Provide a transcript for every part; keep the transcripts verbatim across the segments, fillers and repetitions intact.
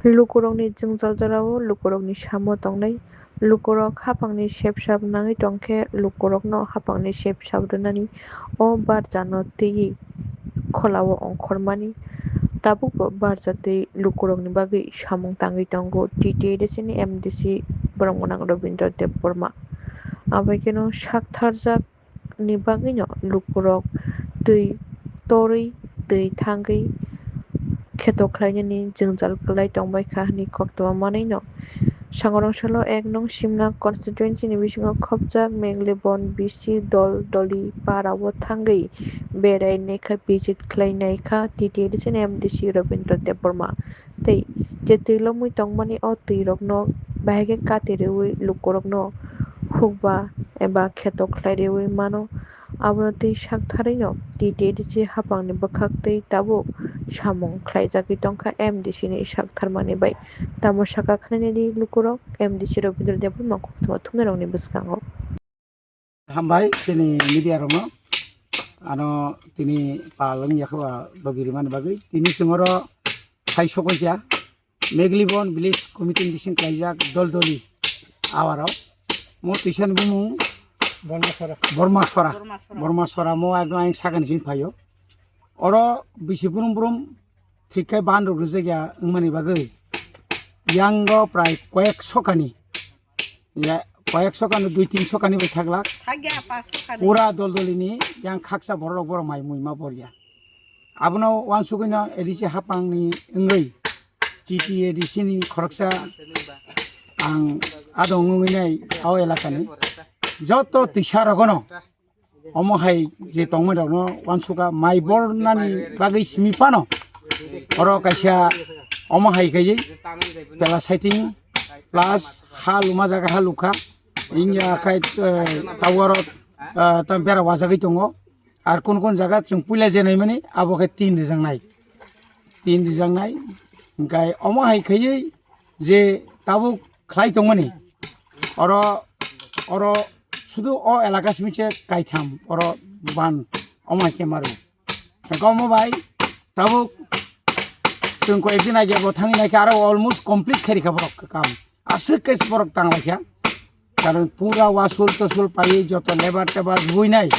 Lukurokni jwngjal jorao lukurokni samo tongnai. Lukurok haphangni sep sap nangwi tongkhe lukurokno haphangni sep sap rwnani o barjano twiwi kholao ongkhormani. Tabukbo barja twi lukurokni bagwi samung tangwi tongo T T A D C ni M D C borok gwnang Robindra Debbarma. Abaikhe no saktharjak ni bagwino lukurok twi torwi twi thangwi kheto khlainani jwngjal kwlai tongbaikha hwnwi koktwma manwino. Sangorong salo ek nong Simna constituency ni bisingo khopjak Meglibon B C dol doli para o thangwi berai naikha visit khlai naikha T T A D C ni M D C Robindra Debbarma. Tei je twi lomwi tongmani o twi rokno bahai khe kati rwui lukurokno hukba eba kheto khlai rwui mano. Abono twi sak tharwino T T A D C haphangni bwkhak twi tabuk samung khlaijagwi tongkha M D C ni sak tharmani bai. Tamo saka khnainani lukurok M D C Robindra Debbarma koktwma thumnairokni bwskango. Hambai chini media rokno, ano tini pal wngya khe ba logi rimani bagwi tini chwng oro phai sokoi kha Meglibon village committee ni bising kaijak dol doli awaro mo tisa ni bumung Bormasora. Bormasora. Bormasora. Bormasora mo ekdom ayang sakani sini phaio. Oro bisi brum brum thik khe ban rok rijak ya wngmani bagwi yango prai koyek sokani, ya, koyek sokani, dui tin sokani bai thaglak. Thakya pas sokani. Pura dol dolini yang khaksa borok rok borok mai mui ma borya. Abono wansugwino A D C haphangni wngwi T T A D C ni khoroksa ang adong wngwi nai o elakani joto tisa rogono omo hai je tongmani rokno wansukha mai bornani bagwi simi phano oro kaisa omo hai khaiwi pela saiting plus ha luma jaga ha lukha wngya khai, eh, tower, eh, tam bera wajagwi tongo. Ar kun kun jaga chwng puila je naimani abo khe tin rijaknai, tin rijaknai. Hwnkhe omo hai khaiwi je tabuk khlai tongmani oro, oro sudu o elaka simi se kaitham oro ban omo hai khe maru. Hwnkhe omo bai tabuk chwng koi ek din age bo thangwi naikhe aro almost complete khairikha borok kam. Aswk khe borok tanglaikha. Karon pura wasul tosul paiwi joto lebar tebar buinai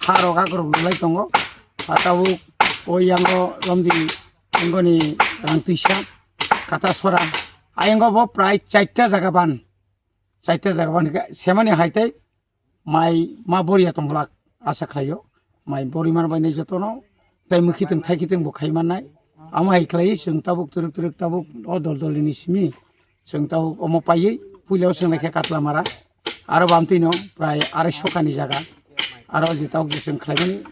ha rok akorok lulai tongo. Tabuk o yango romdi wngoni rang twisa kata sora. Ayongo bo prai chaita jaga ban. Chaita jaga ban hwnkhe semani hai tei mai ma boria tongglak asa khlaio. Mai bori man bai nai jotono tei mwkhitwng thaikitwng bo khai mannai. Amo hai khlaiwi chwng tabuk twrwk twrwk tabuk o dol dolini simi chwng tabuk omo paiwi puila o chwng naikhe Katlamara. Aro bamtwino prai arai sokani jaga. Aro je tabuk je chwng khlaimani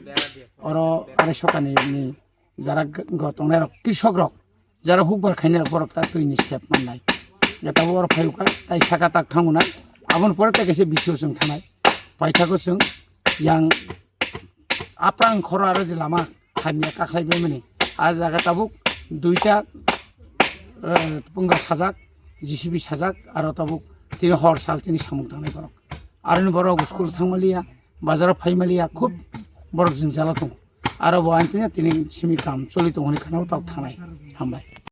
oro arai sokani ni jara go tongnai rok, krisok rok, jara hukbar khainai rok, borok ta twi ni sep mannai. Tabuk oro phai kha, tai saka tak thango nai. Aboni pore tai kaisa bisio chwng thanai. Paithakgo chwng yang aprang khoro aro je lama hamya kakhlai baimani. A jaga tabuk duita, eh, punga sajak, J C B sajak, aro tabuk tini hor sal tini samung tangnai borok. Aroni borok school thangmaliya, bazaro phaimaliya, khub borok jwngjalo tongo. Aro bo ang tini, tini simi kam choli tongo hwnwi khana tabuk thangnai. Hambai.